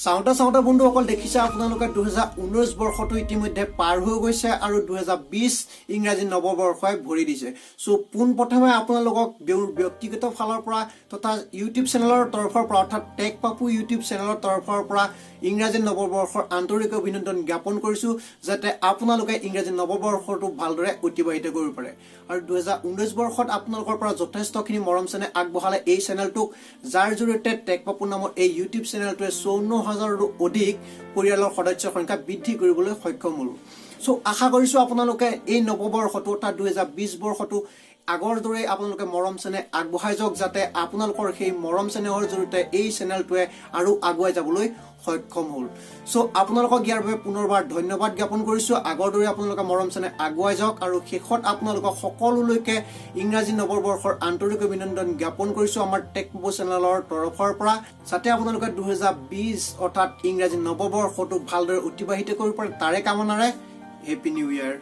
চাওঁতে চাওঁতে বন্ধুসকল, দেখিছে আপোনালোকে, 2019 বৰ্ষটো ইতিমধ্যে পাৰ হৈ গৈছে আৰু 2020 ইংৰাজী নৱবৰ্ষই ভৰি দিছে। চ' পোনপ্ৰথমে আপোনালোকক ব্যক্তিগত ফালৰ পৰা তথা ইউটিউব চেনেলৰ তৰফৰ পৰা, অৰ্থাৎ টেক পাপু ইউটিউব চেনেলৰ তৰফৰ পৰা ইংৰাজী নৱবৰ্ষৰ আন্তৰিক অভিনন্দন জ্ঞাপন কৰিছোঁ, যাতে আপোনালোকে ইংৰাজী নৱবৰ্ষটো ভালদৰে অতিবাহিত কৰিব পাৰে। আৰু 2019 বৰ্ষত আপোনালোকৰ পৰা যথেষ্টখিনি মৰম চেনেহ আগবঢ়ালে এই চেনেলটোক, যাৰ জৰিয়তে টেক পাপু নামৰ এই ইউটিউব চেনেলটোৱে 54 হাজাৰৰো অধিক পৰিয়ালৰ সদস্যৰ সংখ্যা বৃদ্ধি কৰিবলৈ সক্ষম হ'ল। চ' আশা কৰিছোঁ আপোনালোকে এই নৱবৰ্ষটো, অৰ্থাৎ 2020 বৰ্ষটো আগৰ দৰে আপোনালোকে মৰম চেনেহ আগবঢ়াই যাওক, যাতে আপোনালোকৰ সেই মৰম চেনেহৰ জৰিয়তে এই চেনেলটোৱে আৰু আগুৱাই যাবলৈ সক্ষম হ'ল। চ' আপোনালোকক ইয়াৰ বাবে পুনৰবাৰ ধন্যবাদ জ্ঞাপন কৰিছোঁ। আগৰ দৰে আপোনালোকে মৰম চেনেহ আগুৱাই যাওক আৰু শেষত আপোনালোকক সকলোলৈকে ইংৰাজী নৱবৰ্ষৰ আন্তৰিক অভিনন্দন জ্ঞাপন কৰিছোঁ আমাৰ টেক পাপু চেনেলৰ তৰফৰ পৰা, যাতে আপোনালোকে 2020 অৰ্থাৎ ইংৰাজী নৱবৰ্ষটো ভালদৰে অতিবাহিত কৰিব পাৰে, তাৰে কামনাৰে হেপী নিউ ইয়াৰ।